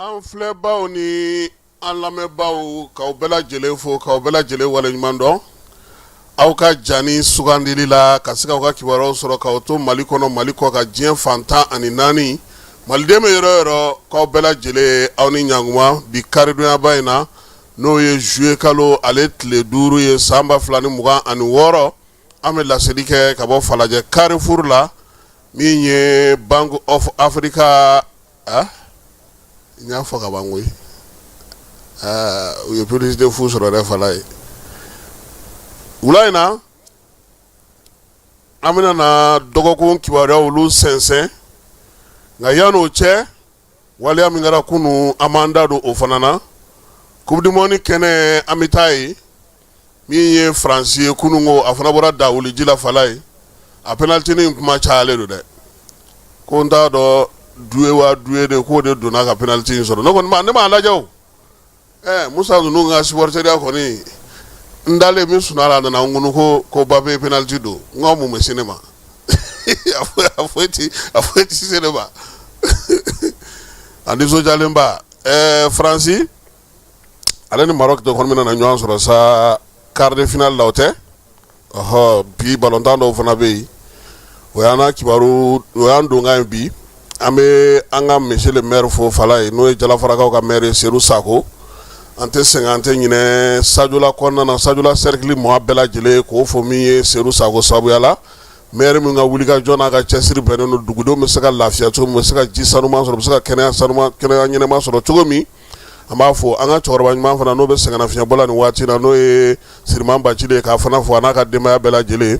An filɛbaw ni an lamɛnbaw, k'aw bɛɛ lajɛlen fo, k'aw bɛɛ lajɛlen waleɲuman dɔn aw ka jani sugandili la ka se k'aw ka kibaruyaw sɔrɔ k'aw to Mali kɔnɔ, Mali kɔkan, diɲɛ fan 14, maliden bɛ yɔrɔ o yɔrɔ, k'aw bɛɛ lajɛlen aw ni ɲankuma. Bi karidonyaba in na, n'o ye juillet kalo ale tile 5 ye san 2026, an bɛ laseli kɛ ka bɔ Falajɛ Carrefour la, min ye Bank of Africa. A n y'a fɔ ka ban koyi, u ye publicité fu sɔrɔ dɛ. Falaye, wula in na, an bɛna na dɔgɔkun kibaruyaw olu sɛnsɛn, nka yan'o cɛ, waleya min kɛra kunun, an b'an da don o fana na. Coupe du monde kɛnɛ, an bɛ taa yen. Min ye Faransi ye kunun ko, a fana bɔra dawuli ji la. Falaye, a penalty nin kuma cayalen don dɛ, ko n t'a dɔn Doué wa Doué de k'o de donna ka penalty in sɔrɔ. Ne kɔni ma, ne m'a lajɛ o. Musa ninnu ka supporteriya kɔni, n dalen min sunɔgɔ la, a nana n kunu ko Mbappé ye penalty don. N ko mun bɛ se ne ma? A foyi ti se ne ma. A nisɔndiyalenba. Faransi ale ni Maroc de kɔni bɛna na ɲɔgɔn sɔrɔ sa quart de finale la, o tɛ? Ɔhɔ, bi balontan dɔw fana bɛ yen. O y'an na kibaru, o y'an donkan ye bi. An bɛ an ka monsieur le maire fo, Falaye, n'o ye Jalafarakaw ka maire ye, Seydou Sako. An tɛ sɛgɛn, an tɛ ɲinɛ Sadiola kɔnɔna na, Sadiola cercle mɔgɔ bɛɛ lajɛlen k'o fo, min ye Seydou Sako sababuya la, maire min ka wulikajɔ n'a ka cɛsiri bɛnnen don dugudenw bɛ se ka lafiya cogo min, bɛ se ka ji sanuman sɔrɔ, bɛ se ka kɛnɛya sanuman, kɛnɛya ɲɛnama sɔrɔ cogo min. An b'a fɔ an ka cɛkɔrɔba ɲuman fana, n'o bɛ sɛgɛnnafiɲɛbɔ la nin waati na, n'o ye Siriman Bacili ye, k'a fana fo, a n'a ka denbaya bɛɛ lajɛlen.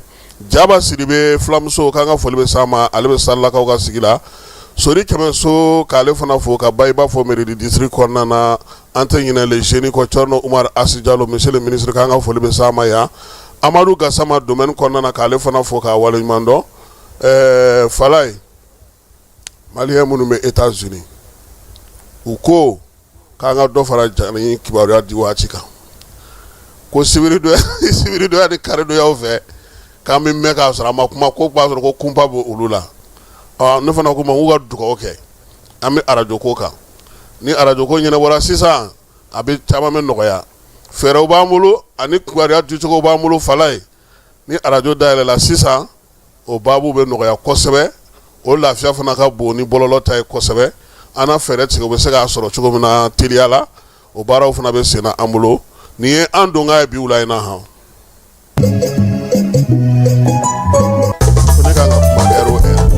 Jaba Sidibe fulamuso, k'an ka foli bɛ s'a ma, ale bɛ Salilakaw ka sigi la. Sori Kɛmɛso, k'ale fana fo, ka Bayiba fo Maridi district kɔnɔna na. An tɛ ɲinɛ le jeune kɔ, Cɔrɔnɔ Umar Asi Jalo, monsieur le ministre, k'an ka foli bɛ s'a ma yan. Amadu Gasama, domaine kɔnɔna na, k'ale fana fo k'a waleɲuman dɔn. Falaye, malien minnu bɛ États-Unis, u ko k'an ka dɔ fara jani kibaruya di waati kan, ko sibiridonya ni karidonyaw fɛ, k'an bɛ mɛn k'a sɔrɔ a ma kuma, ko b'a sɔrɔ ko kunpa bɛ olu la. Ne fana ko ma k'u ka dugawu kɛ. An bɛ arajo ko kan, ni arajo ko ɲɛnabɔra sisan, a bɛ caman bɛ nɔgɔya. Fɛɛrɛw b'an bolo ani kibaruya dicogo b'an bolo. Falaye, ni arajo dayɛlɛla sisan, o baabu bɛ nɔgɔya kosɛbɛ. O lafiya fana ka bon ni bɔlɔlɔ ta ye kosɛbɛ. An na fɛɛrɛ tigɛ, u bɛ se k'a sɔrɔ cogo min na teliya la. O baaraw fana bɛ sen na an bolo. Nin ye an donkan ye bi wula in na han. Ko ne kan ka kuma heure o heure.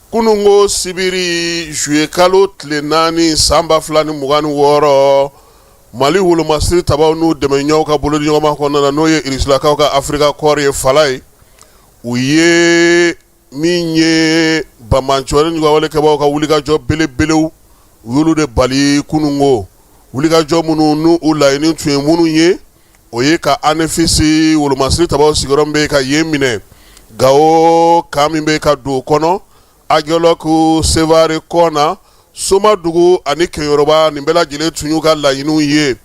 Kununko sibiri, juillet kalo tile 4 san 2026, Mali wolomasiri tabaw n'u dɛmɛɲɔgɔnw ka bolodiɲɔgɔnma kɔnɔna na, n'o ye Irisilakaw ka Africa Corps ye, Falaye, u ye min ye banbaanciwale juguwalekɛbaw ka wulikajɔ belebelew, u y'olu de bali kununko. Wulikajɔ minnu n'u u laɲini tun ye minnu ye, o ye ka Anefis wolomasiri tabaw sigiyɔrɔ min bɛ ka yen minɛ, Gawo camp min bɛ ka don o kɔnɔ, Aguelhok, Sevare, Kɔna, Somadugu ani Keɲeroba, nin bɛɛ lajɛlen tun y'u ka laɲiniw ye.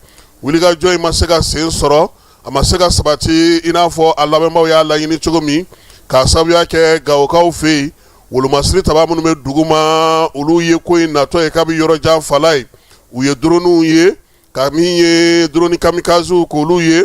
Wulikajɔ in ma se ka sen sɔrɔ, a ma se ka sabati i n'a fɔ a labɛnbaw y'a laɲini cogo min, k'a sababuya kɛ Gawokaw fɛ yen, wolomasiri taba minnu bɛ duguma, olu ye ko in natɔ ye kabi yɔrɔ jan. Falaye, u ye droniw ye, ka min ye drone kamikazew, k'olu ye,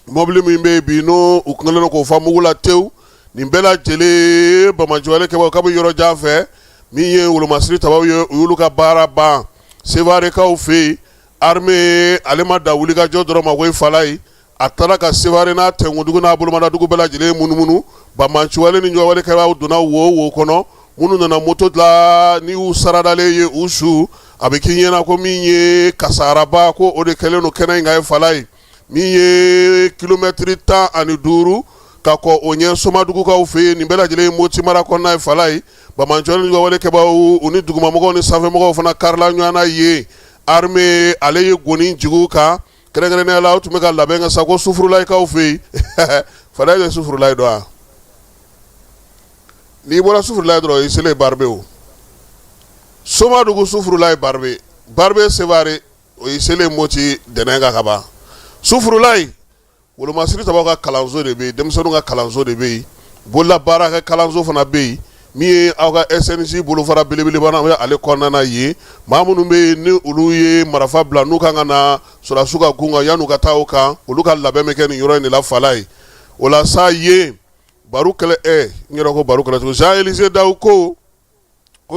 mɔbili min bɛ yen bi n'o u kɛlen k'o fa mugu la tewu. Nin bɛɛ lajɛlen, banbaanciwalekɛbaw kabi yɔrɔ jan fɛ, Min ye wolomasiri tabaw ye, u y'olu ka baara ban Sevarekaw fɛ yen. Armée ale ma da wulikajɔ dɔrɔn ma koyi Falayi, a taara ka Sevare n'a tɛnkundugu n'a bolomadadugu bɛɛ lajɛlen munumunu. Banbaanciwale ni juguwalekɛlaw donna wo wo kɔnɔ, minnu nana moto la ni y'u saradalen ye u su, a bɛ k'i ɲɛna ko min ye kasaraba ko o de kɛlen don kɛnɛ in kan ye Falayi. Min ye kilomɛtiri 15 ka kɔn o ɲɛ Somadugukaw fɛ yen, nin bɛɛ lajɛlen ye Moti mara kɔnɔna ye Falayi. Banbaanciwale ni juguwalekɛbaw, u ni dugumamɔgɔw ni sanfɛmɔgɔw fana karila ɲɔgɔn na yen. Armée ale ye goni jigin u kan, kɛrɛnkɛrɛnnenya la u tun bɛ ka labɛn kɛ sa ko Sufurulayikaw fɛ yen. Falayi bɛ Sufurulayi dɔn wa? N'i bɔra Sufurulayi dɔrɔn, i selen Baribe. O Somadugu, Sufurulayi, Baribe, Baribe, Sevare, o y'i selen Moti dɛnɛn kan ka ban. Sufurulayi, wolomasiri tabaw ka kalanso de bɛ yen, denmisɛnninw ka kalanso de bɛ yen, bolola baarakɛ kalanso fana bɛ yen. Min ye aw ka SNJ bolofara belebeleba bɛ ale kɔnɔna na yen, maa minnu bɛ yen ni olu ye marifa bila, n'u kan ka na sɔrɔdasiw ka gun kan, yan'u ka taa o kan, olu ka labɛn bɛ kɛ nin yɔrɔ in de la Falayi. O la sa yen baro kɛlɛ, n yɛrɛ ko baro kɛlɛ cogo, Jean Élisée Dawu ko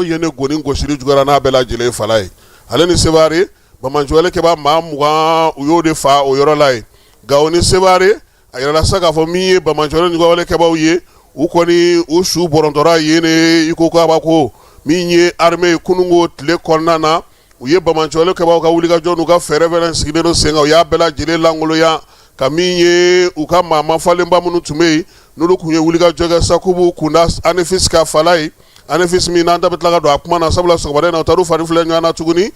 yen ne goni gosili juguyara n'a bɛɛ lajɛlen Falayi. Ale ni Sevare, banbaanciwale kɛbaa maa 20, u y'o de fa o yɔrɔ la yen. Gawo ni Sevare, a yirala sa k'a fɔ min ye banbaanciwale ni juguwale kɛbaaw ye, u kɔni u su bɔrɔntɔra yen ne i ko kabako. Min ye armée ye, kununko tile kɔnɔna na, u ye banbaanciwale kɛbaaw ka wulikajɔ n'u ka fɛɛrɛ fɛnɛ sigilen don sen kan, u y'a bɛɛ lajɛlen lankolonya. Ka min ye u ka maa mafalenba minnu tun bɛ yen, n'olu tun ye wulikajɔ kɛ sa k'u b'u kunda Anefis ka Falayi, Anefis min n'an da bɛ tila ka don a kuma na, sabula sɔgɔmada in na u taar'u fari filɛ ɲɔgɔn na tuguni.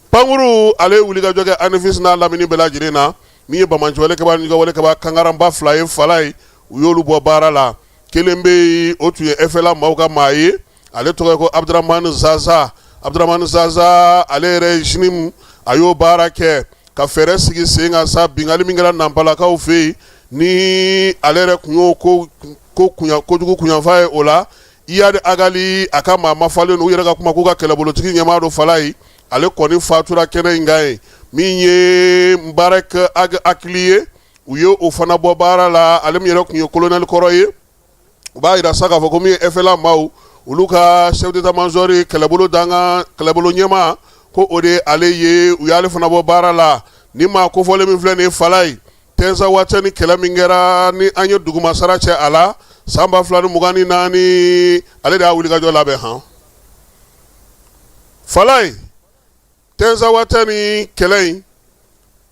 Pankuru ale ye wulikajɔ kɛ Anefis n'a lamini bɛɛ lajɛlen na. Min ye banbaanciwale kɛbaa ni juguwale kɛbaa kankaranba fila ye Falayi, u y'olu bɔ baara la. Kelen bɛ yen, o tun ye FLA maaw ka maa ye, ale tɔgɔ ye ko Abdramani Zaza. Abdramani Zaza, ale yɛrɛ ye JNIM, a y'o baara kɛ ka fɛɛrɛ sigi sen kan sa. Binkanni min kɛra Nanpalakaw fɛ yen, ni ale yɛrɛ tun y'o ko kojugu kunyanfa ye o la. Iyad Ag Ghali, a ka maa mafalen, u yɛrɛ ka kuma k'u ka kɛlɛbolotigi ɲɛmaa don Falayi, ale kɔni fatura kɛnɛ in kan yen. Min ye Mbarek Ag Akli ye, u ye o fana bɔ baara la, ale min yɛrɛ tun ye kolonɛli kɔrɔ ye. U b'a jira sa k'a fɔ ko min ye FLA maaw, olu ka chef d'état-major ye, kɛlɛbolo dankan kɛlɛbolo ɲɛmaa, ko o de ale ye, u y'ale fana bɔ baara la. Ni maa kofɔlen min filɛ nin ye Falayi, Tinzawatɛni kɛlɛ min kɛra ni an ye dugumasara cɛ a la san 2024, ale de y'a wulikajɔ labɛn han Falayi. Tinzawatɛni kɛlɛ in,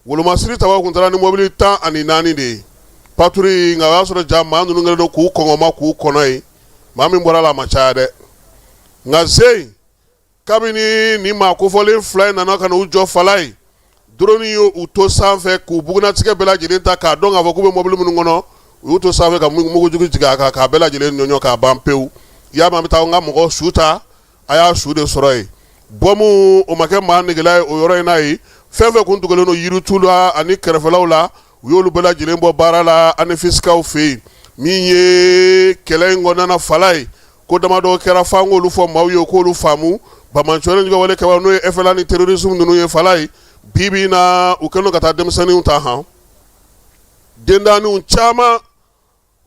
wolomasiri tabaw tun taara ni mobili 14 de ye, patrouille. Nka o y'a sɔrɔ ja maa ninnu kɛlen don k'u kɔngɔma k'u kɔnɔ yen. Maa min bɔra la, a ma caya dɛ. Nka zen kabini ni maa kofɔlen fila in nana ka na u jɔ Falayi, drone ye u to sanfɛ k'u bugunnatigɛ bɛɛ lajɛlen ta k'a dɔn k'a fɔ k'u bɛ mobili minnu kɔnɔ. U y'u to sanfɛ ka mugujugu jigin a kan k'a bɛɛ lajɛlen ɲɔɲɔ k'a ban pewu. Y'a mɛn an bɛ taa n ka mɔgɔ su ta, a y'a su de sɔrɔ yen. Bɔmu o ma kɛ maa negela ye o yɔrɔ in na yen. Fɛn fɛn kun dogolen don yiritu la ani kɛrɛfɛlaw la, u y'olu bɛɛ lajɛlen bɔ baara la Anefisikaw fɛ yen. Min ye kɛlɛ in kɔnɔna na Falayi, ko damadɔ kɛra f'an k'olu fɔ maaw ye k'olu faamu. Banbaanciwale juguwale kɛbaa, n'o ye FLA ni terrorisme ninnu ye Falayi, bi bi in na u kɛlen don ka taa denmisɛnninw ta han, dendaninw caman,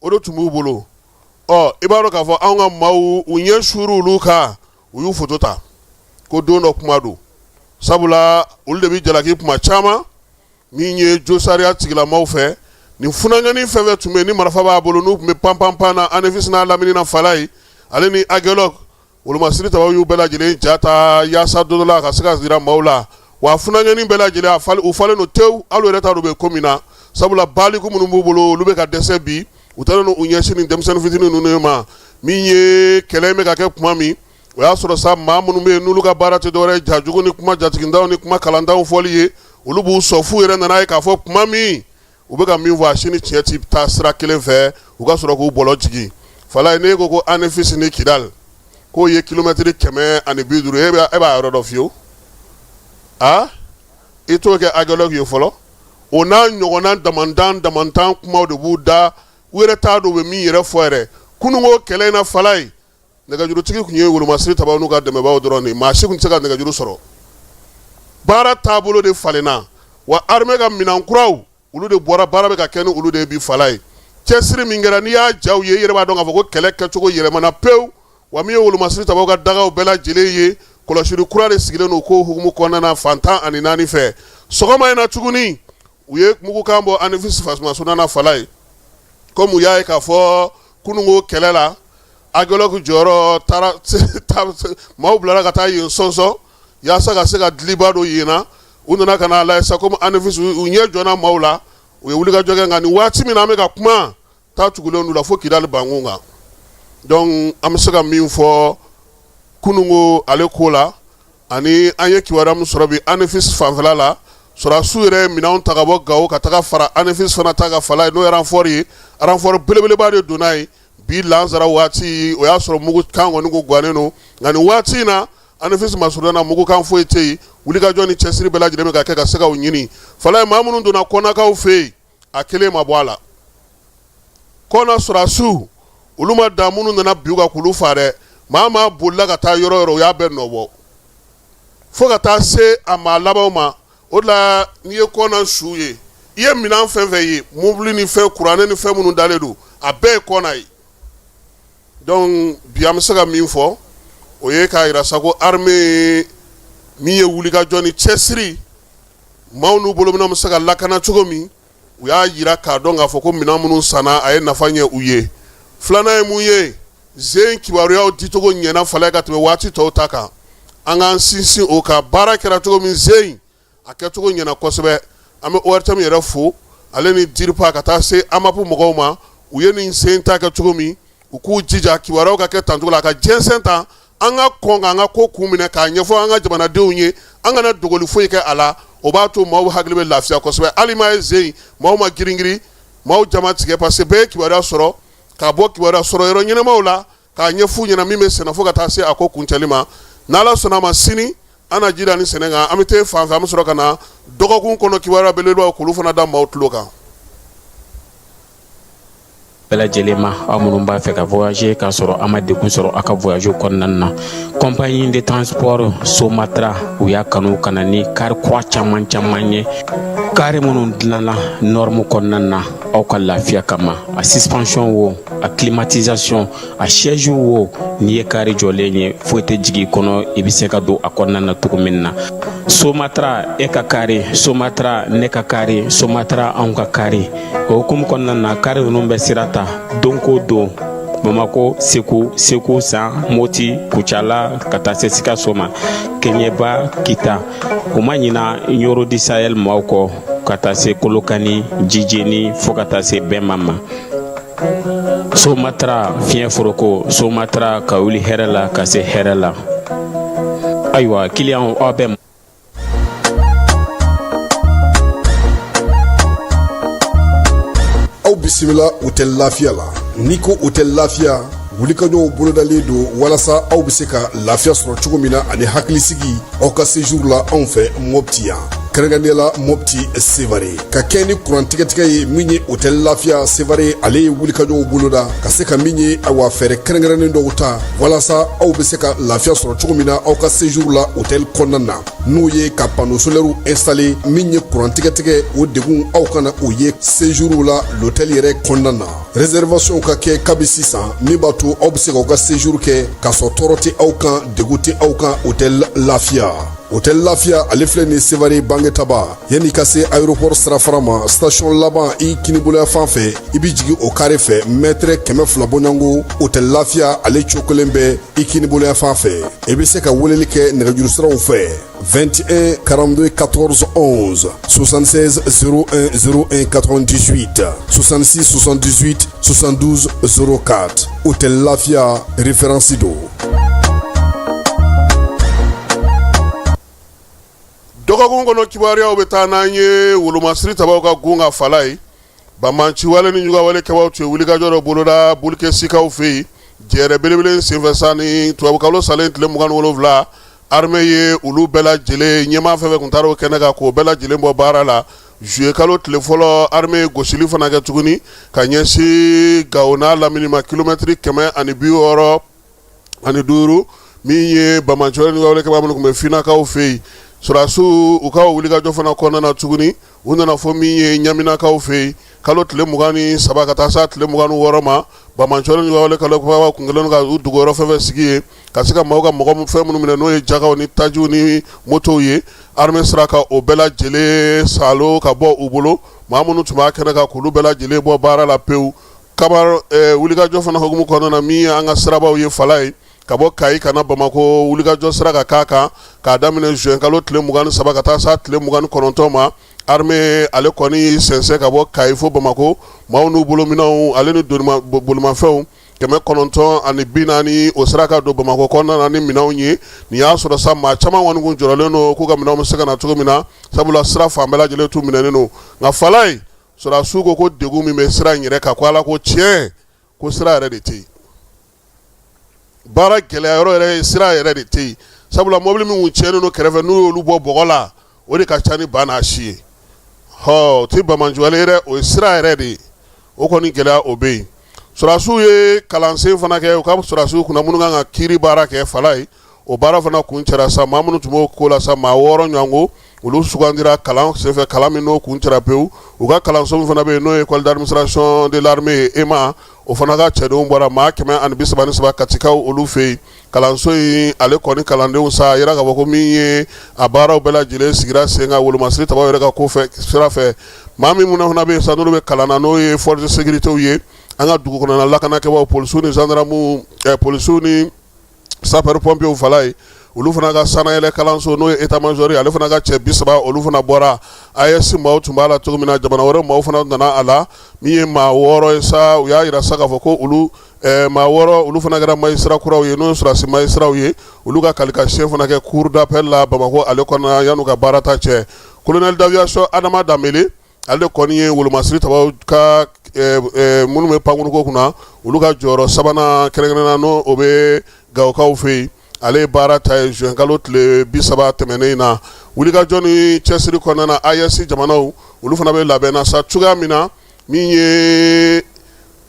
o de tun b'u bolo. Ɔ i b'a dɔn k'a fɔ anw ka maaw, u ɲɛ suuru olu kan, u y'u foto ta ko don dɔ kuma don, sabula olu de bɛ jalaki kuma caman min ye josariya tigilamaw fɛ. Nin funankɛnin fɛn fɛn tun bɛ yen ni marifa b'a bolo, n'u tun bɛ panpanpan na Anefis n'a lamini na Falayi, ale ni Aguelhok, wolomasiri tabaw y'u bɛɛ lajɛlen ja ta yaasa don dɔ la a ka se ka jira maaw la. Wa funankɛnin bɛɛ lajɛlen, a u falen don tewu, hali u yɛrɛ t'a dɔn u bɛ ko min na, sabula baliku minnu b'u bolo, olu bɛ ka dɛsɛ bi. U taalen u ɲɛsin nin denmisɛnnin fitinin ninnu ma. Min ye kɛlɛ in bɛ ka kɛ tuma min, o y'a sɔrɔ sa maa minnu bɛ yen n'olu ka baara tɛ dɔwɛrɛ ye jajugu ni kuma jatigintanw ni kuma kalantanw fɔli ye, olu b'u sɔn f'u yɛrɛ nana ye k'a fɔ tuma min u bɛ ka min fɔ, a si ni tiɲɛ tɛ taa sira kelen fɛ, u ka sɔrɔ k'u bɔlɔ jigin Falayi. N'e ko ko Anefis ni Kidali k'o ye kilomɛtiri 150 ye, e b'a yɔrɔ dɔn fiyewu? A i t'o kɛ Aguelhok ye fɔlɔ. O n'a ɲɔgɔnna damantan damantan kumaw de b'u da, u yɛrɛ t'a dɔn u bɛ min yɛrɛ fɔ yɛrɛ. Kununko kɛlɛ in na Falayi, nɛgɛjurutigi tun ye wolomasiri tabaw n'u ka dɛmɛbaaw dɔrɔn de, maa si tun tɛ se ka nɛgɛjuru sɔrɔ. Baara taabolo de falenna wa armée ka minɛn kuraw, olu de bɔra, baara bɛ ka kɛ ni olu de ye bi Falayi. Cɛsiri min kɛra, n'i y'a jaw ye, i yɛrɛ b'a dɔn k'a fɔ ko kɛlɛ kɛcogo yɛlɛmana pewu. Wa min ye wolomasiri tabaw ka dagaw bɛɛ lajɛlen ye, kɔlɔsili kura de sigilen don ko hukumu kɔnɔna na fan 14 fɛ. Sɔgɔma in na tuguni, u ye mugukan bɔ Anefis masurunya na Falaye, komi u y'a ye k'a fɔ kununko kɛlɛ la, Aguelhok jɔyɔrɔ taara, maaw bilara ka taa yen sɔnsɔn yaasa ka se ka diliba don yen na. U nana ka n'a lajɛ sa, komi Anefis u ɲɛ jɔna maaw la, u ye wulikajɔ kɛ. Nka nin waati min na an bɛ ka kuma, taa tugulen don la fo Kidali bankun kan. Donc an bɛ se ka min fɔ kununko ale ko la, ani an ye kibaruya min sɔrɔ bi Anefis fanfɛla la, sɔrɔdasiw yɛrɛ ye minɛnw ta ka bɔ Gawo ka taga fara Anefis fana ta kan Falaye, n'o ye renfort ye. Renfort belebeleba de donna yen bi lansara waati. O y'a sɔrɔ mugukan kɔni ko gannen don, nka nin waati in na, Anefis masurunya na, mugukan foyi tɛ yen. Wulikajɔ ni cɛsiri bɛɛ lajɛlen bɛ ka kɛ ka se ka u ɲini Falaye. Maa minnu donna Kɔnakaw fɛ yen, a kelen ma bɔ a la. Kɔna sɔrɔdasiw, olu ma dan minnu nana bin u kan k'olu faa dɛ. Maa maa bolila ka taa yɔrɔ yɔrɔ, u y'a bɛɛ nɔbɔ fo ka taa se a maa labanw ma. O de la, n'i ye Kɔna su ye, i ye minɛn fɛn fɛn ye, mobili ni fɛn, kuranɛ ni fɛn minnu dalen don, a bɛɛ ye Kɔna ye. Donc bi an bɛ se ka min fɔ, o ye k'a jira sa ko armée min ye wulikajɔ ni cɛsiri, maaw n'u bolominɛnw bɛ se ka lakana cogo min, u y'a jira k'a dɔn k'a fɔ ko minɛn minnu sanna, a ye nafa ɲɛ u ye. Filanan ye mun ye? Zen kibaruyaw dicogo ɲɛna Falaye ka tɛmɛ waati tɔw ta kan. An k'an sinsin o kan. Baara kɛra cogo min zen, a kɛcogo ɲɛna kosɛbɛ. An bɛ ORTM yɛrɛ fo, ale ni DIRPA, ka taa se AMAP mɔgɔw ma. U ye nin sen ta kɛ cogo min, u k'u jija kibaruyaw ka kɛ tancogo la, a ka jɛnsɛn tan, an ka kɔn k'an ka ko kun minɛ k'a ɲɛfɔ an ka jamanadenw ye. An kana dogoli foyi kɛ a la. O b'a to maaw hakili bɛ lafiya kosɛbɛ. Hali ma ye zen, maaw ma giringirin, maaw jama tigɛ, parce que bɛɛ ye kibaruya sɔrɔ ka bɔ kibaruya sɔrɔ yɔrɔ ɲɛnamaw la k'a ɲɛf'u ɲɛna min bɛ senna fo ka taa se a ko kuncɛli ma. N'Ala sɔnna a ma, sini an na ji da ni sɛnɛ kan, an bɛ taa fan fɛ, an bɛ sɔrɔ ka na dɔgɔkun kɔnɔ kibaruya belebelebaw k'olu fana da maaw tulo kan. Bɛɛ lajɛlen ma, aw minnu b'a fɛ ka voyager k'a sɔrɔ a ma degun sɔrɔ aw ka voyage kɔnɔna na, compagnie de transport Somatra, u y'a kanu ka na ni kari kura caman caman ye, kari minnu dilanna norme kɔnɔna na aw ka lafiya kama. A suspension wo, a climatisation, a siège wo, n'i ye kari jɔlen ye, foyi tɛ jigin i kɔnɔ, i bɛ se ka don a kɔnɔna na cogo min na. Somatra, e ka kari, Somatra, ne ka kari, Somatra, anw ka kari. O hukumu kɔnɔna na, kari ninnu bɛ sira ta don ko don Bamako, Segu, Segu San, Moti, Kucala, ka taa se Sikaso ma, Kɛɲɛba, Kita. U ma ɲina Ɲɔrɔ du Sahel maaw kɔ, ka taa se Kolokani, Jijeni, fo ka taa se Bɛma ma. Somatra, fiɲɛ foroko, Somatra, ka wuli hɛrɛ la ka se hɛrɛ la. Ayiwa, kiliyanw, aw bɛ Aw bisimila Hôtel Lafiya la. N'i ko Hôtel Lafiya, wulikajɔw bolodalen don walasa aw bɛ se ka lafiya sɔrɔ cogo min na ani hakilisigi aw ka séjour la anw fɛ Mopti yan, kɛrɛnkɛrɛnnenya la Mopti Sevare. Ka kɛ ni kuran tigɛtigɛ ye, min ye Hôtel Lafiya Sevare, ale ye wulikajɔw boloda ka se ka min ye, awa, fɛɛrɛ kɛrɛnkɛrɛnnen dɔw ta walasa aw bɛ se ka lafiya sɔrɔ cogo min na aw ka séjour la hôtel kɔnɔna na, n'o ye ka panneau solaire installer. Min ye kuran tigɛtigɛ, o degun aw kana o ye séjour la l'hôtel yɛrɛ kɔnɔna na. Réservation ka kɛ kabi sisan, min b'a to aw bɛ se k'aw ka séjour kɛ k'a sɔrɔ tɔɔrɔ tɛ aw kan, degun tɛ aw kan. Hôtel Lafiya, Hôtel Lafiya, ale filɛ nin Sevare Bangetaba, yanni ka se aéroport sirafara ma, station laban, i kiniboloya fan fɛ, i bɛ jigin o kare fɛ, mètre 200 bɔɲɔgɔnko, Hôtel Lafiya ale cokolen bɛ i kiniboloya fan fɛ. I bɛ se ka weleli kɛ nɛgɛjuru siraw fɛ: 21 42 14 11, 76 01 01 98, 66 78 72 04. Hôtel Lafiya, référence don. Dɔgɔkun kɔnɔ kibaruyaw bɛ taa n'an ye wolomasiri tabaw ka gun ka fala ye. Banbaanci wale ni ɲugawale kɛbaw tun ye wulikajɔ dɔ boloda Bulikesikaw fɛ yen jɛrɛ belebele senfɛ sa ni tubabukalo salen tile 27. Armée ye olu bɛɛ lajɛlen ɲɛmaa fɛn fɛn tun taara o kɛnɛ kan k'o bɛɛ lajɛlen bɔ baara la. Juillet kalo tile fɔlɔ, armée ye gosili fana kɛ tuguni ka ɲɛsin Gawo n'a lamini ma, kilomɛtiri 165. Min ye banbaanci wale ni ɲugawale kɛbaa minnu tun bɛ Finakaw fɛ yen, Sɔrɔdasiw u ka wulikajɔ fana kɔnɔna na tuguni, u nana fɔ min ye ɲaminakaw fɛ yen kalo tile 23 ka taa se tile 26 ma. Banbaanciwale ni kalo kun kɛlen ka u dogoyɔrɔ fɛn fɛn sigi yen ka se ka maaw ka mɔgɔ fɛn minnu minɛ, n'o ye jakaw ni tajiw ni motow ye, armée sera ka o bɛɛ lajɛlen salo ka bɔ u bolo. Maa minnu tun b'a kɛnɛ kan, k'olu bɛɛ lajɛlen bɔ baara la pewu. Kaba wulikajɔ fana hukumu kɔnɔna na, min ye an ka sirabaw ye, fala ye, ka bɔ Kayi ka na Bamakɔ, wulikajɔ sera ka k'a kan k'a daminɛ juin kalo tile 23 ka taa se tile 29 ma. Armée ale kɔni sɛnsɛn ka bɔ Kayi fo Bamakɔ, maaw n'u bolominɛnw ale ni bolimafɛnw 940, o sera ka don Bamakɔ kɔnɔna na ni minɛnw ye. Nin y'a sɔrɔ sa maa caman kɔni kun jɔrɔlen don k'u ka minɛnw bɛ se ka na cogo min na, sabula sira fan bɛɛ lajɛlen tun minɛnen don. Nka fala ye, sɔrɔdasiw ko ko degun min bɛ sira in yɛrɛ kan, ko Ala ko tiɲɛ, ko sira yɛrɛ de tɛ yen. Baara gɛlɛya yɔrɔ yɛrɛ ye sira yɛrɛ de tɛ yen, sabula mobili min kun tiɲɛnen don kɛrɛfɛ, n'u y'olu bɔ bɔgɔ la, o de ka ca ni ba n'a si ye. Hɔ, o tɛ banbaanciwale ye dɛ, o ye sira yɛrɛ de ye. O kɔni gɛlɛya o bɛ yen. Sɔrɔdasiw ye kalansen fana kɛ u ka sɔrɔdasiw kunna minnu kan ka kiiri baara kɛ, fala ye. O baara fana kuncɛra sa. Maa minnu tun b'o ko la sa, maa 6 ɲɔgɔn, olu sugandira kalan senfɛ, kalan min n'o kuncɛra pewu. U ka kalanso min fana bɛ yen, n'o ye école d'administration de l'armée ye, EMA, o fana ka cɛdenw bɔra, maa 133, Katikaw olu fɛ yen. Kalanso in ale kɔni kalandenw sa, a yira k'a fɔ ko min ye a baaraw bɛɛ lajɛlen sigira sen kan wolomasiri tabaw yɛrɛ ka ko fɛ sira fɛ. Maa min minnu fana bɛ yen sa, n'olu bɛ kalan na, n'o ye force de sécurité ye, an ka dugu kɔnɔna lakanakɛbaw, polisiw ni gendarmew, polisiw ni sapeur pompiers, fala ye, olu fana ka sanayɛlɛ kalanso, n'o ye état major ye, ale fana ka cɛ 30, olu fana bɔra. AES maaw tun b'a la cogo min na, jamana wɛrɛ maaw fana nana a la. Min ye maa 6 ye sa, u y'a jira sa k'a fɔ ko olu maa 6, olu fana kɛra magistrat kuraw ye, n'o ye sɔrɔdasi magistratw ye. Olu ka kalikasiyɛn fana kɛ cour d'appel la Bamakɔ ale kɔnɔna yan'u ka baara ta cɛ. Colonel d'aviation Adama Danbele, ale kɔni ye wolomasiri tabaw ka minnu bɛ pankuruko kunna, olu ka jɔyɔrɔ sabanan kɛrɛnkɛrɛnna, n'o o bɛ Gawokaw fɛ yen, ale ye baara ta ye juin kalo tile 30 tɛmɛnen in na. Wulikajɔ ni cɛsiri kɔnɔna na, AES jamanaw olu fana bɛ labɛn na sa cogoya min na, min ye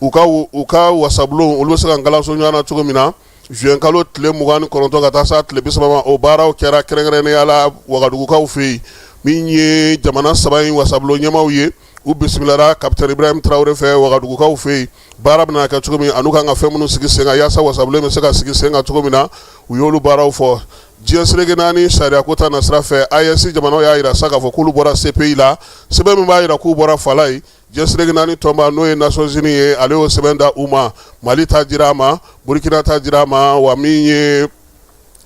u ka wasabulon, olu bɛ se ka kalanso ɲɔgɔn na cogo min na, juin kalo tile 29 ka taa se tile 30 ma, o baaraw kɛra kɛrɛnkɛrɛnnenya la Wagadugukaw fɛ yen. Min ye jamana saba in wasabulon ɲɛmaaw ye, u bisimilara capitaine Ibrahim Traoré fɛ Wagadugukaw fɛ yen. Baara bɛna kɛ cogo min an'u kan ka fɛn minnu sigi sen kan yaasa wasabulon bɛ se ka sigi sen kan cogo min na, u y'olu baaraw fɔ. Diɲɛ seleke naani sariya ko ta nasira fɛ, AES jamanaw y'a jira sa k'a fɔ k'olu bɔra CPI la. Sɛbɛn min b'a jira k'u bɔra, fala ye, diɲɛ seleke naani tɔnba, n'o ye Nations Unies ye, ale y'o sɛbɛn da u ma. Mali ta dira a ma, Burkina ta dira a ma, wa min ye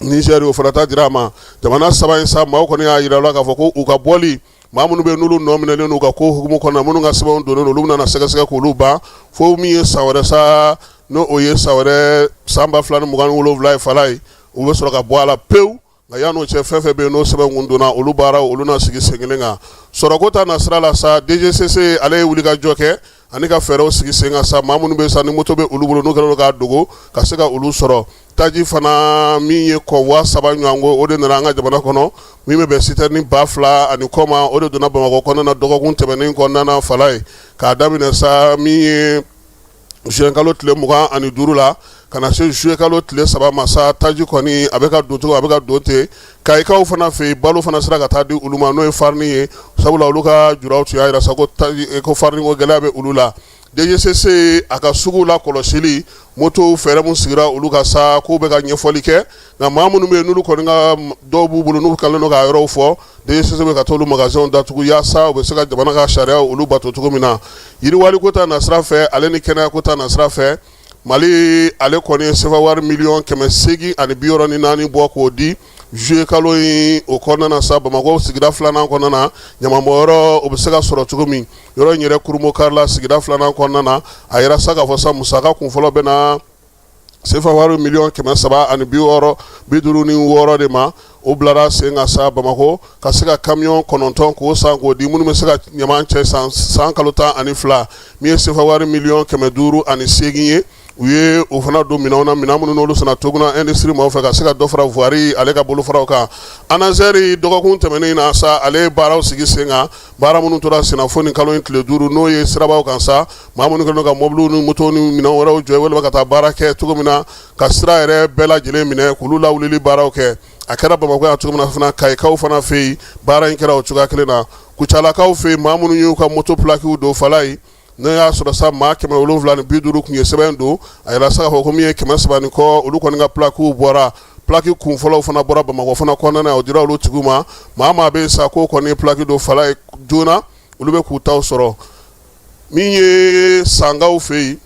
Niger, o fana ta dira a ma. Jamana saba in sa, maaw kɔni y'a jira la k'a fɔ ko u ka bɔli, maa minnu bɛ n'olu nɔ minɛlen n'u ka ko hukumu kɔnɔ, minnu ka sɛbɛnw donnen, olu bɛna sɛgɛsɛgɛ k'olu ban fo min ye san wɛrɛ sa, n'o o ye san wɛrɛ san 2027 ye, fala ye, u bɛ sɔrɔ ka bɔ a la pewu. Nka yan'o cɛ, fɛn fɛn bɛ yen n'o sɛbɛn kun donna, olu baaraw olu na sigi sen kelen kan. Sɔrɔko ta nasira la sa, DGCC ale ye wulikajɔ kɛ ani ka fɛɛrɛw sigi sen kan sa, maa minnu bɛ sa ni moto bɛ olu bolo, n'u kɛlen don k'a dogo, ka se ka olu sɔrɔ. Taji fana, min ye convoi 3 ɲɔgɔn ko, o de nana an ka jamana kɔnɔ, min bɛ bɛn citerne 2000 ani kɔ ma, o de donna Bamakɔ kɔnɔna na dɔgɔkun tɛmɛnen kɔnɔna na, fala ye, k'a daminɛ sa min ye juin kalo tile 25 la ka na se juillet kalo tile 3 ma sa. Taji kɔni a bɛ ka don cogo, a bɛ ka don ten. Kayikaw fana fɛ yen, balo fana sera ka taa di olu ma, n'o ye farini ye, sabula olu ka juraw tun y'a jira sa ko taji ko farini ko gɛlɛya bɛ olu la. DGCC a ka sugu la kɔlɔsili, moto fɛɛrɛ min sigira olu ka sa, k'u bɛ ka ɲɛfɔli kɛ. Nka maa minnu bɛ yen, n'olu kɔni ka dɔw b'u bolo, n'u kɛlen don k'a yɔrɔw fɔ, DGCC bɛ ka t'olu magasinw datugu yaasa u bɛ se ka jamana ka sariya olu bato cogo min na. Yiriwali ko ta nasira fɛ, ale ni kɛnɛya ko ta nasira fɛ, Mali ale kɔni ye sefa wari miliyɔn 864 bɔ k'o di juillet kalo in o kɔnɔna na sa, Bamakɔ sigida filanan kɔnɔna na, ɲamanbɔnyɔrɔ o bɛ se ka sɔrɔ cogo min, yɔrɔ in yɛrɛ Kurumokari la, sigida filanan kɔnɔna na. A yira sa k'a fɔ sa, musaka kunfɔlɔ bɛ na sefa wari miliyɔn 356 de ma. O bilara sen kan sa Bamakɔ, ka se ka kamiyɔn 9 k'o san k'o di minnu bɛ se ka ɲaman cɛ san kalo 12, min ye sefa wari miliyɔn 508 ye. U ye o fana don minɛnw na, minɛn minnu n'olu sanna Toguna industrie maaw fɛ, ka se ka dɔ fara voirie ale ka bolofaraw kan. ANASER, dɔgɔkun tɛmɛnen na sa, ale ye baaraw sigi sen kan, baara minnu tora senna fo nin kalo in tile 5, n'o ye sirabaw kan sa, maa minnu kɛlen don ka mɔbiliw ni motow ni minɛn wɛrɛw jɔ walima ka taa baara kɛ cogo min na, ka sira yɛrɛ bɛɛ lajɛlen minɛ k'olu lawulili baaraw kɛ. A kɛra Bamakɔ yan cogo min na fana, Kayikaw fana fɛ yen, baara in kɛra o cogoya kelen na. Kucalakaw fɛ yen, maa minnu y'u ka moto plakiw don Falayi, n'o y'a sɔrɔ sa maa 750 tun ye sɛbɛn don, a yira sa k'a fɔ ko min ye 300 ni kɔ, olu kɔni ka plakiw bɔra. Plaki kun fɔlɔw fana bɔra Bamakɔ fana kɔnɔna na, o dira olu tigiw ma. Maa maa bɛ yen sa k'o kɔni ye plaki don Falayi joona, olu bɛ k'u taw sɔrɔ. Min ye Sankaw fɛ yen,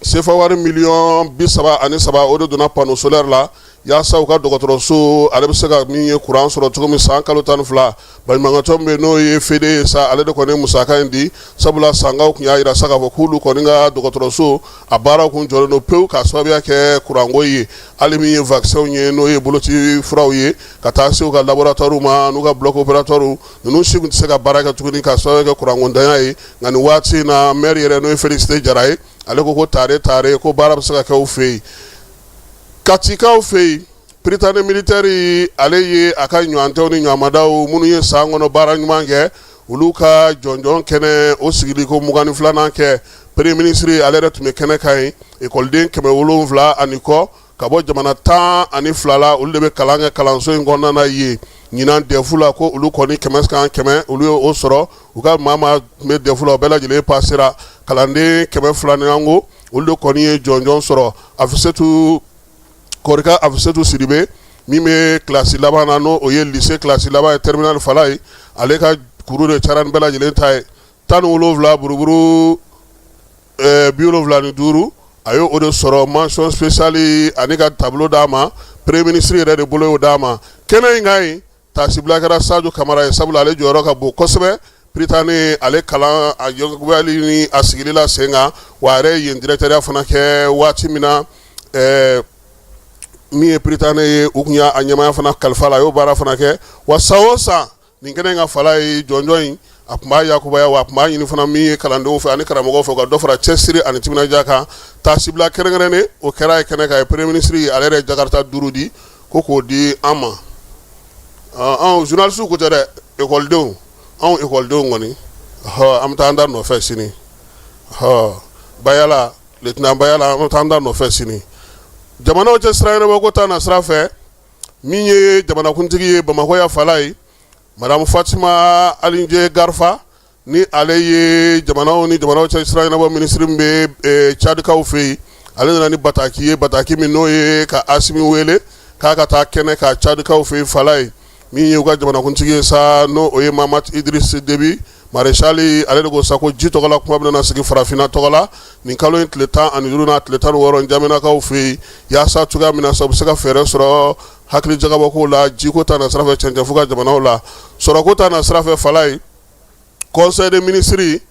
sefa wari miliyɔn 33, o de donna panneau solaire la yaasa u ka dɔgɔtɔrɔso ale bɛ se ka min ye kuran sɔrɔ cogo min san kalo 12. Baɲumankɛtɔn bɛ n'o ye FEDE ye sa, ale de kɔni ye musaka in di, sabula Sankaw tun y'a jira sa k'a fɔ k'olu kɔni ka dɔgɔtɔrɔso a baaraw kun jɔlen don pewu k'a sababuya kɛ kuranko ye. Hali min ye vaccin ye, n'o ye boloci furaw ye, ka taa se u ka laboratoire ma n'u ka bloc opératoire ninnu si tun tɛ se ka baara kɛ tuguni k'a sababuya kɛ kurankotanya ye. Nka nin waati in na, maire yɛrɛ, n'o ye Félicité Jara ye, ale ko ko tare tare ko baara bɛ se ka kɛ u fɛ yen. Katikaw fɛ yen, Prytanée militaire ale ye a ka ɲɔgɔntɛw ni ɲɔgɔnmadaw minnu ye san kɔnɔ baara ɲuman kɛ, olu ka jɔnjɔn kɛnɛ o sigili ko 22nan kɛ. Premier ministre ale yɛrɛ tun bɛ kɛnɛ kan yen. Ekɔliden 700 ani kɔ ka bɔ jamana 12 la, olu de bɛ kalan kɛ kalanso in kɔnɔna na yen. Ɲinan DEF la, ko olu kɔni 100 kan 100, olu ye o sɔrɔ. U ka maa maa tun bɛ DEF la, o bɛɛ lajɛlen pasera. Kalanden 200 ni an ko olu de kɔni ye jɔnjɔn sɔrɔ. Afisetu Kɔrika Afisetu Sidibe min bɛ kilasi laban na, n'o o ye lycée kilasi laban ye, terminale Falayi, ale ka kuru de cayara ni bɛɛ lajɛlen ta ye, 17 buruburu 75, a ye o de sɔrɔ, mention spéciale ani ka tableau d'a ma. Premier ministre yɛrɛ de bolo y'o d'a ma kɛnɛ in kan yen. Taasibila kɛra Sadio Kamara ye, sabula ale jɔyɔrɔ ka bon kosɛbɛ Prytanée ale kalan a yakuyali ni a sigili la sen kan, wa a yɛrɛ ye yen directeur fana kɛ waati min na. Min ye Prytanée ye, u tun y'a ɲɛmaaya fana kalifa la, a y'o baara fana kɛ. Wa san o san, nin kɛnɛ in ka Falayi jɔnjɔn in, a tun b'a yakubaya, wa a tun b'a ɲini fana min ye kalandenw fɛ ani karamɔgɔw fɛ, ka dɔ fara cɛsiri ani timinandiya kan. Taasibila kɛrɛnkɛrɛnnen o kɛra ye kɛnɛ kan ye. Premier ministre ale yɛrɛ Jakarta 5 di ko k'o di an ma, anw journaliste ko tɛ dɛ, ekɔlidenw, anw ekɔlidenw kɔni, an bɛ taa an da nɔfɛ sini. Bayala, lieutenant Bayala, an bɛ taa an da nɔfɛ sini. Jamanaw cɛ sira ɲɛnabɔ ko taa na sira fɛ, min ye jamanakuntigi ye Bamakɔ yan Falayi, madame Fatima Alinje Garifa, ni ale ye jamanaw ni jamanaw cɛ sira ɲɛnabɔ minisiri min bɛ Cadikaw fɛ yen, ale nana ni bataki ye, bataki min n'o ye ka Asimi wele k'a ka taa kɛnɛ ka Cadikaw fɛ yen Falayi. Min ye u ka jamanakuntigi ye sa, n'o o ye Mahamat Idriss Déby maréchal, ale de ko sa ko ji tɔgɔ la kuma bɛna sigi farafinna tɔgɔ la nin kalo in tile 15 n'a tile 16 N'Djamenakaw fɛ yen, yaasa cogoya min na sa u bɛ se ka fɛɛrɛ sɔrɔ hakili jagabɔko la jiko ta na sira fɛ cɛncɛnfu ka jamanaw la. Sɔrɔko ta na sira fɛ Falayi, conseil des ministres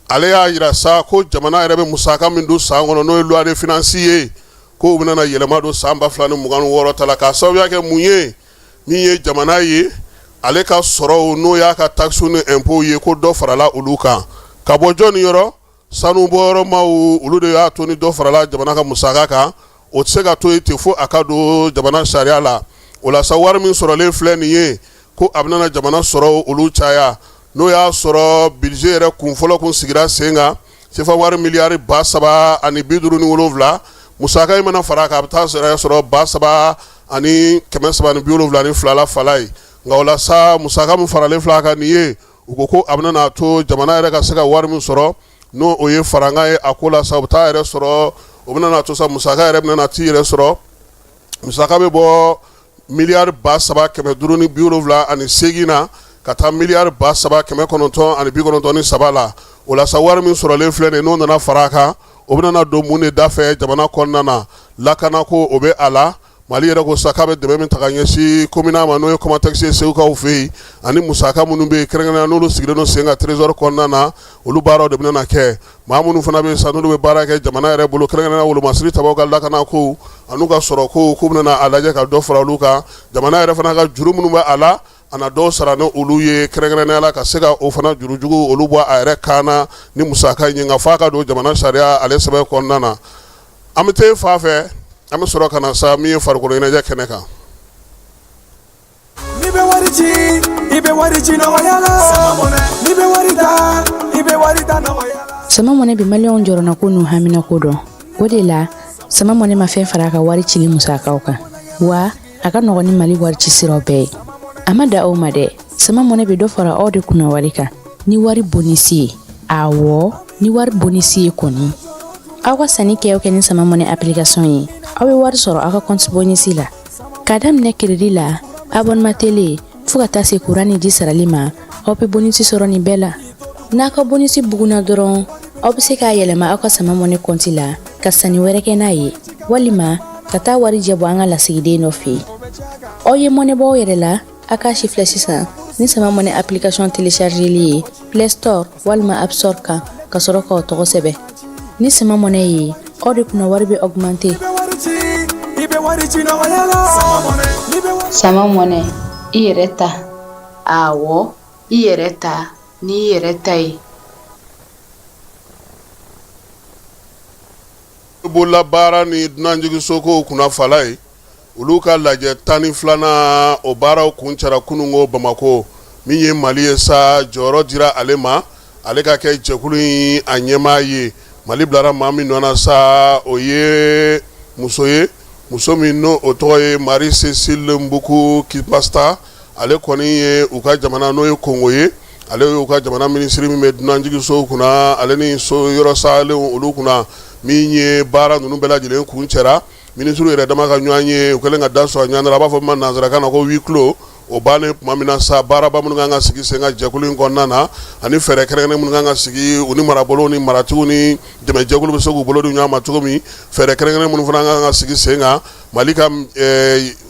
ale y'a jira sa ko jamana yɛrɛ bɛ musaka min don san kɔnɔ, n'o ye loi de finances ye, k'o bɛna yɛlɛma don san 2026 ta la, k'a sababuya kɛ mun ye? Min ye jamana ye, ale ka sɔrɔw, n'o y'a ka taxes ni impôts ye, ko dɔ farala olu kan ka bɔ jɔnni yɔrɔ? Sanu bɔyɔrɔmaw, olu de y'a to ni dɔ farala jamana ka musaka kan. O tɛ se ka to yen ten fo a ka don jamana sariya la. O la sa, wari min sɔrɔlen filɛ nin ye, ko a bɛna jamana sɔrɔ olu caya. N'o y'a sɔrɔ budget yɛrɛ kun fɔlɔ kun sigira sen kan sefa wari miliyari 3057, musaka in mana fara a kan, a bɛ taa sɔrɔ 3372 la Falayi. Nka o la sa, musaka min faralen filɛ a kan nin ye, u ko ko a bɛna to jamana yɛrɛ ka se ka wari min sɔrɔ, n'o o ye farankan ye a ko la sa, u bɛ taa yɛrɛ sɔrɔ, o bɛna to sa musaka yɛrɛ bɛna t'i yɛrɛ sɔrɔ, musaka bɛ bɔ miliyari 3578 na ka taa miliyari 3993 la. O la sa, wari min sɔrɔlen filɛ nin, n'o nana fara a kan, o bɛna don mun de da fɛ jamana kɔnɔna na? Lakanako, o bɛ a la. Mali yɛrɛ ko sa k'a bɛ dɛmɛ min ta ka ɲɛsin COMINA ma, n'o ye COMATEX ye Segukaw fɛ yen, ani musaka minnu bɛ yen kɛrɛnkɛrɛnnenya n'olu sigilen don sen kan trésor kɔnɔna na, olu baaraw de bɛna kɛ. Maa minnu fana bɛ yen sa, n'olu bɛ baara kɛ jamana yɛrɛ bolo, kɛrɛnkɛrɛnnenya wolomasiri tabaw ka lakanako an'u ka sɔrɔko, k'u bɛna a lajɛ ka dɔ fara olu kan. Jamana yɛrɛ fana ka juru minnu bɛ a la, a na dɔw sara ni olu ye, kɛrɛnkɛrɛnnenya la ka se ka o fana jurujugu olu bɔ a yɛrɛ kan na ni musaka in ye. Nka f'a ka don jamana sariya ale sɛbɛn kɔnɔna na. An bɛ taa fa fɛ, an bɛ sɔrɔ ka na sa min ye farikolo ɲɛnajɛ kɛnɛ kan. N'i bɛ wari ci, i bɛ wari ci nɔgɔya la. N'i bɛ wari ta, i bɛ wari ta nɔgɔya la. Sama Money bɛ maliyɛnw jɔrɔnako n'u haminako dɔn. O de la, Sama Money ma fɛn fara a ka wari cili musakaw kan wa. A ka nɔgɔn ni Mali wari ci siraw bɛɛ ye. A ma dan o ma dɛ, Sama Money bɛ dɔ fara aw de kunna wari kan ni wari bonisi ye. Awɔ, ni wari bonisi ye kɔni. Aw ka sanni kɛ o kɛ ni Sama Money application ye, aw bɛ wari sɔrɔ aw ka compte bonisi la. K'a daminɛ crédit la, abonnement télé, fo ka taa se kuran ni ji sarali ma, aw bɛ bonisi sɔrɔ nin bɛɛ la. N'a ka bonisi bugunna dɔrɔn, aw bɛ se k'a yɛlɛma aw ka Sama Money compte la ka sanni wɛrɛ kɛ n'a ye, walima ka taa warijɛ bɔ an ka lasigiden dɔ fɛ yen. Aw ye mɔnɛ bɔ aw yɛrɛ la, a k'a si filɛ sisan ni Sama Money application téléchargeli ye Play Store walima App Store kan, ka sɔrɔ k'aw tɔgɔ sɛbɛn. Ni Sama Money ye, aw de kunna wari bɛ augmenter. Sama Money, i yɛrɛ ta. Awɔ, i yɛrɛ ta n'i yɛrɛ ta ye. Bololabaara ni dunanjiginsokow kunna fala ye, olu ka lajɛ 12nan, o baaraw kuncɛra kununko Bamakɔ. Min ye Mali ye sa, jɔyɔrɔ dira ale ma, ale ka kɛ jɛkulu in a ɲɛmaa ye. Mali bilara maa min nɔ na sa, o ye muso ye, muso min n'o o tɔgɔ ye Marie Cécile Mbuku Kipasta. Ale kɔni ye u ka jamana, n'o ye Kongo ye, ale y'u ka jamana minisiri min bɛ dunanjiginsow kunna, ale ni so yɔrɔ salenw olu kunna. Min ye baara ninnu bɛɛ lajɛlen kuncɛra, minisiriw yɛrɛ dama ka ɲɔgɔn ye, u kɛlen ka da sɔrɔ ɲɔgɔn na, a b'a fɔ ma nansarakan na ko huis clos. O bannen tuma min na sa, baaraba minnu kan ka sigi sen kan jɛkulu in kɔnɔna na, ani fɛɛrɛ kɛrɛnkɛrɛn minnu kan ka sigi u ni marabolow ni maratigiw ni dɛmɛjɛkulu bɛ se k'u bolo di ɲɔgɔn ma cogo min, fɛɛrɛ kɛrɛnkɛrɛn minnu fana kan ka sigi sen kan Mali ka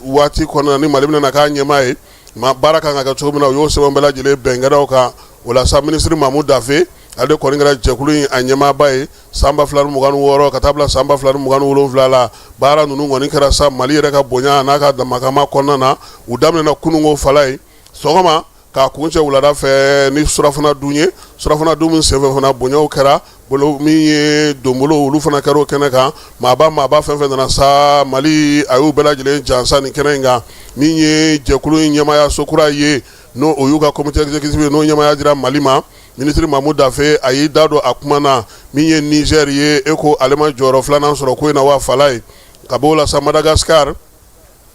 waati kɔnɔna ni Mali bɛna k'a ɲɛmaa ye, ma baara kan ka kɛ cogo min na, u y'o sɛbɛn bɛɛ lajɛlen bɛn kɛnɛw kan. O la sa, minisiri Mamu Dafe, ale kɔni kɛra jɛkulu in a ɲɛmaaba ye san 2026 ka taa bila san 2027 la. Baara ninnu kɔni kɛra sa Mali yɛrɛ ka bonya n'a ka damakama kɔnɔna na. U daminɛna kununko fala ye sɔgɔma k'a kuncɛ wulada fɛ ni surafana dun ye. Surafana dun min senfɛ fana, bonyaw kɛra bolo min ye donbolo, olu fana kɛra o kɛnɛ kan. Maaba maaba fɛn fɛn nana sa, Mali a y'u bɛɛ lajɛlen jansa nin kɛnɛ in kan. Min ye jɛkulu in ɲɛmaaya so kura ye, n'o o y'u ka comité exécutif ye, n'o ɲɛmaaya dira Mali ma, minisiri Mamu Dafe a y'i da don a kuma na. Min ye Niger ye, e ko ale ma jɔyɔrɔ filanan sɔrɔ ko in na wa fala ye. Ka b'o la sa, Madagascar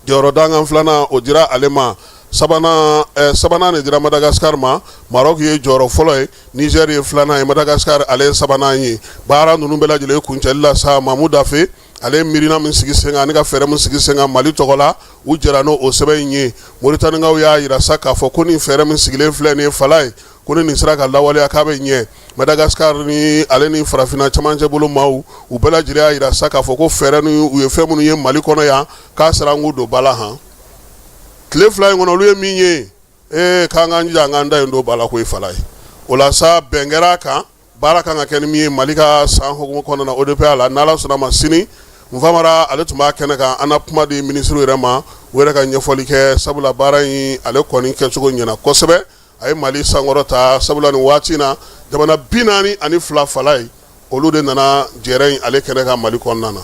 jɔyɔrɔ dankan filanan o dira ale ma, sabanan de dira Madagascar ma. Maroc ye jɔyɔrɔ fɔlɔ ye, Niger ye filanan ye, Madagascar ale ye sabanan ye. Baara ninnu bɛɛ lajɛlen kuncɛli la sa, Mamu Dafe ale ye miirina min sigi sen kan ani ka fɛɛrɛ min sigi sen kan Mali tɔgɔ la, u jɛra n'o sɛbɛn in ye. Moritanikaw y'a jira sa k'a fɔ ko nin fɛɛrɛ min sigilen filɛ nin ye fala ye, ko ni nin sera ka lawaleya k'a bɛ ɲɛ. Madagascar ni ale ni farafinna camancɛ bolo maaw, u bɛɛ lajɛlen y'a jira sa k'a fɔ ko fɛɛrɛ ni u ye fɛn minnu ye Mali kɔnɔ yan, k'a sera an k'u don ba la. Han, tile 2 in kɔnɔ, olu ye min ye, ee, k'an k'an jija an k'an da in don ba la ko ye fala ye. O la sa, bɛn kɛra a kan, baara kan ka kɛ ni min ye Mali ka san hukumu kɔnɔna na, ODPA la, n'Ala sɔnna ma sini, Nfamara ale tun b'a kɛnɛ kan. An na kuma di minisiriw yɛrɛ ma, u yɛrɛ ka ɲɛfɔli kɛ, sabula baara in ale kɔni kɛcogo ɲɛna kosɛbɛ, a ye Mali sankɔrɔta, sabula nin waati in na, jamana 42 fala ye, olu de nana jɛrɛ in ale kɛnɛ kan Mali kɔnɔna na.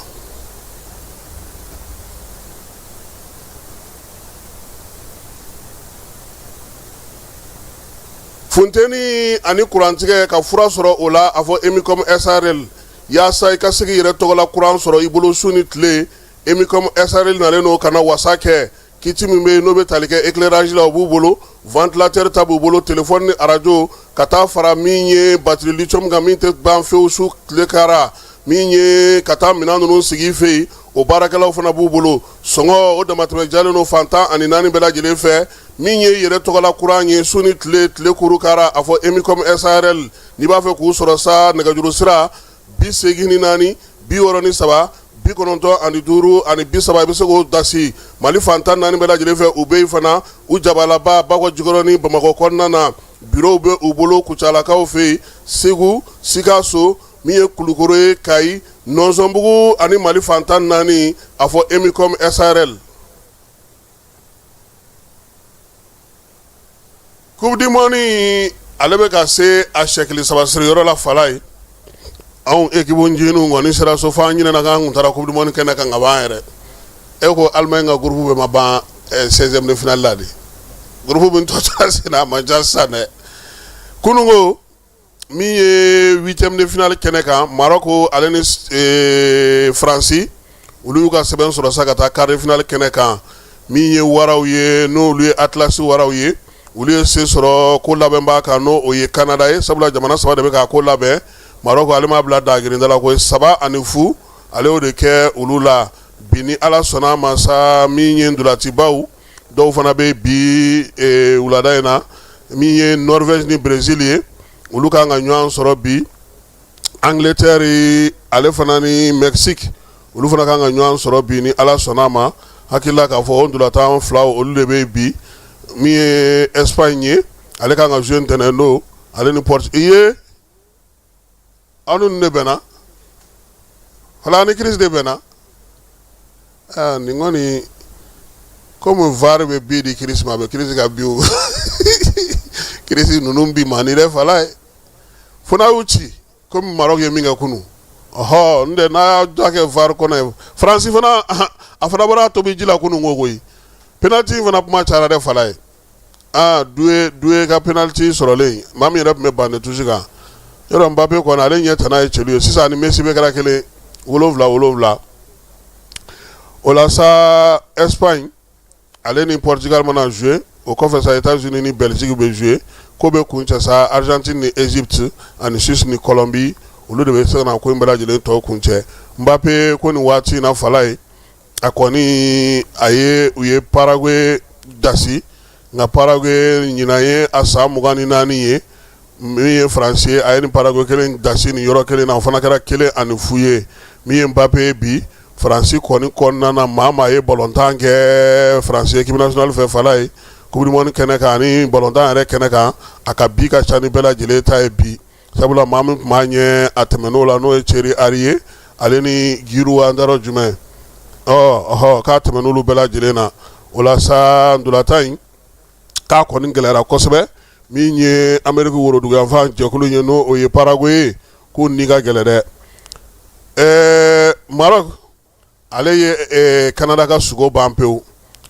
Funteni ani kurantigɛ ka fura sɔrɔ o la, a fɔ Emicom SARL, yaasa i ka se k'i yɛrɛ tɔgɔla kuran sɔrɔ i bolo su ni tile. Emicom SARL nalen don ka na wasa kɛ. Kit min bɛ yen n'o bɛ tali kɛ éclairage la, o b'u bolo, ventilateur ta b'u bolo, téléphone ni arajo, ka taa fara min ye batterie lithium kan, min tɛ ban fewu su tile kara, min ye ka taa minɛn ninnu sigi i fɛ yen, o baarakɛlaw fana b'u bolo. Sɔngɔ o damatɛmɛ jalen don fan 14 bɛɛ lajɛlen fɛ. Min ye yɛrɛ tɔgɔla kuran ye su ni tile, tile kuru kara, a fɔ Emicom SARL. N'i b'a fɛ k'u sɔrɔ sa, nɛgɛjuru sira 84 63 95 30, i bɛ se k'o dasi Mali fan 14 bɛɛ lajɛlen fɛ. U bɛ yen fana, u jabalaba Bakɔ Jikɔrɔni Bamakɔ kɔnɔna na, bureau bɛ u bolo Kucalakaw fɛ yen, Segu, Sikaso, min ye Kulukoro ye, Kayi, Nɔnsɔnbugu ani Mali fan 14, a fɔ Emicom SARL. Coupe du monde ale bɛ ka se a sɛkili saba siri yɔrɔ la fala ye. Anw équipe ncininw kɔni sera so fo an ɲinɛna k'an kun taara coupe du monde kɛnɛ kan ka ban yɛrɛ. E ko Allemagne ka groupe bɛɛ ma ban 16e de finale la de, groupe min tɔ tora sen na, a man ca sisan dɛ. Kununko, min ye huitième de finale kɛnɛ kan, Maroc ale ni Faransi, olu y'u ka sɛbɛn sɔrɔ sa ka taa quart de finale kɛnɛ kan. Min ye waraw ye, n'olu ye Atlas waraw ye, olu ye se sɔrɔ ko labɛnbaa kan, n'o o ye Canada ye, sabula jamana saba de bɛ k'a ko labɛn. Maroc ale ma bila dagirinda la ko 3-0, ale y'o de kɛ olu la bi. Ni Ala sɔnna a ma sa, min ye ntolacibaw dɔw fana bɛ bi wulada in na, min ye Norvège ni Brésil ye, olu kan ka ɲɔgɔn sɔrɔ bi. Angleterre ale fana ni Mexique, olu fana kan ka ɲɔgɔn sɔrɔ bi, ni Ala sɔnna a ma. Hakilila k'a fɔ o ntolatan filaw, olu de bɛ bi. Min ye Espagne ye, ale kan ka jouer ntɛnɛn don, ale ni Portugal. I ye aw ni de bɛnna wala ni Chris de bɛnna. Nin kɔni, komi VAR bɛ bi di Chris ma, a bɛ Chris ka bi o Chris ninnu bi ma ni dɛ fala ye, fo n'a y'u ci komi Maroc ye min kɛ kunun. Ɔhɔ, n tɛ n'a y'a da kɛ VAR kɔnɔ ye. Faransi fana, a fana bɔra a tobi ji la kunun ko koyi. Penalty fana kuma cayara dɛ fala ye. Aa, Doué ka penalty sɔrɔlen, maa min yɛrɛ tun bɛ banc de touche kan yɔrɔ, Mbappé kɔni, ale ɲɛ tana ye celu ye sisan, ni Messi bɛ kɛra kelen 7 7. O la sa, Espagne ale ni Portugal mana jouer, o kɔfɛ sa, États-Unis ni Belgique bɛ jouer. Ko bɛ kuncɛ sa, Argentine ni Égypte ani Suisse ni Colombie, olu de bɛ se ka na ko in bɛɛ lajɛlen tɔ kuncɛ. Mbappé ko nin waati in na fala ye, a kɔni a ye u ye Paraguay dasi, nka Paraguay ɲinan ye a san 24 ye. Min ye Faransi ye, a ye ni Paraguay kelen dasi nin yɔrɔ kelen na, o fana kɛra 1-0 ye. Min ye Mbappé ye bi Faransi kɔni kɔnɔna na, maa maa ye balontan kɛ Faransi équipe nationale fɛ fala ye, Coupe du monde kɛnɛ kan ani balontan yɛrɛ kɛnɛ kan, a ka bi ka ca ni bɛɛ lajɛlen ta ye bi, sabula maa min tun b'a ɲɛ, a tɛmɛn'o la, n'o ye Thierry Henry ye, ale ni Giroud, an taara jumɛn ɔ k'a tɛmɛn'olu bɛɛ lajɛlen na. O la sa, ntolatan in k'a kɔni gɛlɛyara kosɛbɛ. Min ye Ameriki woroduguyanfan jɛkulu ye, n'o o ye Paraguay ye, k'u ni ka gɛlɛn dɛ. Maroc ale ye Canada ka sugo ban pewu.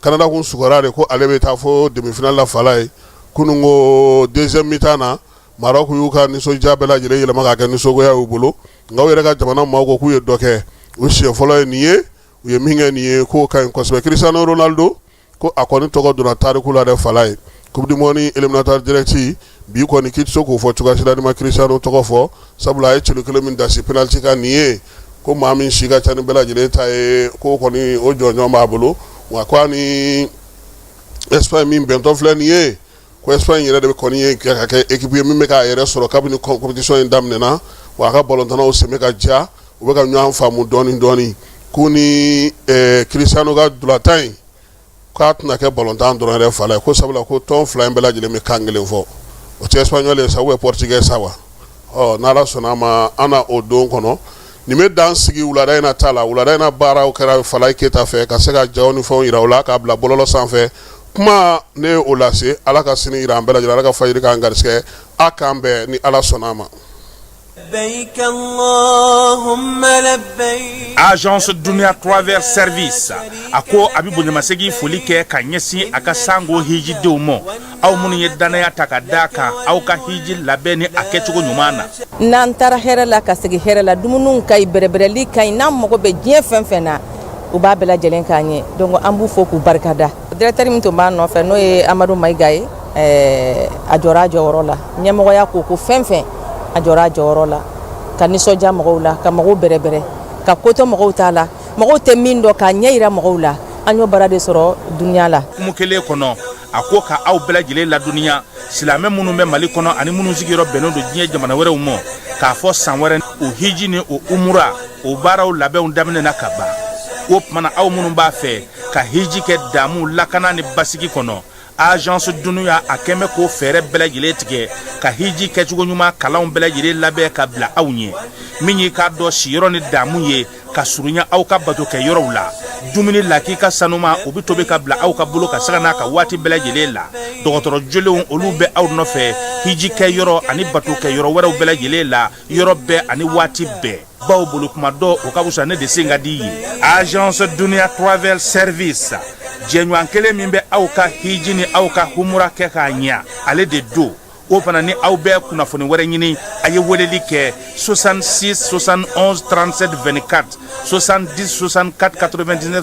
Canada kun sugora de ko ale bɛ taa fo demi-finale la fala ye. Kunun ko deuxième mi-temps na, Maroc y'u ka nisɔndiya bɛɛ lajɛlen yɛlɛma k'a kɛ nisɔngoya y'u bolo, nka u yɛrɛ ka jamana maaw ko k'u ye dɔ kɛ. U siɲɛ fɔlɔ ye nin ye, u ye min kɛ nin ye, k'o ka ɲi kosɛbɛ. Cristiano Ronaldo ko a kɔni tɔgɔ donna tariku la dɛ fala ye. Coupe du monde éliminatoire direct bi kɔni, k'i tɛ se k'o fɔ cogoya si la n'i ma Cristiano tɔgɔ fɔ, sabula a ye celu kelen min dasi penalty kan nin ye, ko maa min si ka ca ni bɛɛ lajɛlen ta ye, k'o kɔni o jɔnjɔn b'a bolo. Wa ko a ni Espagne min bɛntɔ filɛ nin ye, ko Espagne yɛrɛ de bɛ kɔni ye ka kɛ équipe ye min bɛ k'a yɛrɛ sɔrɔ kabini compétition in daminɛna. Wa a ka balontannaw sen bɛ ka diya, u bɛ ka ɲɔgɔn faamu dɔɔni dɔɔni. K'u ni Cristiano ka ntolatan in, k'a tɛna kɛ balontan dɔrɔn yɛrɛ fala ye, ko sabula ko tɔn fila in bɛɛ lajɛlen bɛ kan kelen fɔ, o tɛ espagnol ye sa ou bien portugais sa wa. Ɔ, n'Ala sɔnna a ma, an na o don kɔnɔ nin bɛ dan sigi wulada in na ta la. Wulada in na baaraw kɛra Falaye Keyita fɛ ka se ka jaw ni fɛnw yira u la k'a bila bɔlɔlɔ sanfɛ. Kuma ne ye o lase. Ala ka sini yira an bɛɛ lajɛlen, Ala ka fajiri k'an garisɛgɛ. A k'an bɛn ni Ala sɔnna a ma. Agence Dunia Travel Service a ko a bɛ bonyamasegin foli kɛ ka ɲɛsin a ka sango hijidenw ma, aw minnu ye dannaya ta ka da kan aw ka hiji labɛn ni a kɛcogo ɲuman na. N'an taara hɛrɛ la ka segin hɛrɛ la, dumuniw ka ɲi, bɛrɛbɛrɛli ka ɲi, n'an mago bɛ diɲɛ fɛn fɛn na, u b'a bɛɛ lajɛlen k'an ye. Donc an b'u fo k'u barikada. Directeur min tun b'a nɔfɛ, n'o ye Amadu Mayiga ye, a jɔra a jɔyɔrɔ la. Ɲɛmɔgɔya ko ko fɛn fɛn, a jɔra a jɔyɔrɔ la ka nisɔndiya mɔgɔw la, ka mɔgɔw bɛrɛbɛrɛ, ka ko to mɔgɔw t'a la, mɔgɔw tɛ min dɔn, k'a ɲɛ yira mɔgɔw la. An y'o baara de sɔrɔ dunuya la. Hukumu kelen kɔnɔ, a ko ka aw bɛɛ lajɛlen ladɔnniya, silamɛ minnu bɛ Mali kɔnɔ ani minnu sigiyɔrɔ bɛnnen don diɲɛ jamana wɛrɛw ma, k'a fɔ san wɛrɛ o hiji ni o umura o baaraw labɛnw daminɛna ka ban. O tuma na, aw minnu b'a fɛ ka hiji kɛ damu, lakana ni basigi kɔnɔ, Agence Dunuya a kɛn bɛ k'o fɛɛrɛ bɛɛ lajɛlen tigɛ ka hiji kɛcogo ɲuman kalanw bɛɛ lajɛlen labɛn ka bila aw ɲɛ. Min y'i k'a dɔn siyɔrɔ ni damu ye ka surunya aw ka bato kɛ yɔrɔw la, dumuni lakika sanuma o bɛ tobi ka bila aw ka bolo ka sanga n'a ka waati bɛɛ lajɛlen la. Dɔgɔtɔrɔ jolenw olu bɛ aw nɔfɛ hiji kɛ yɔrɔ ani bato kɛ yɔrɔ wɛrɛw bɛɛ lajɛlen la, yɔrɔ bɛɛ ani waati bɛɛ, baw bolo kuma dɔ o ka fisa ne de sen ka di ye. Agence Dunia Travel Service, jɛɲɔgɔn kelen min bɛ aw ka hiji ni aw ka humura kɛ k'a ɲɛ, ale de don. O fana ni aw bɛ kunnafoni wɛrɛ ɲini, a ye weleli kɛ 66 71 37 24, 70 64 99.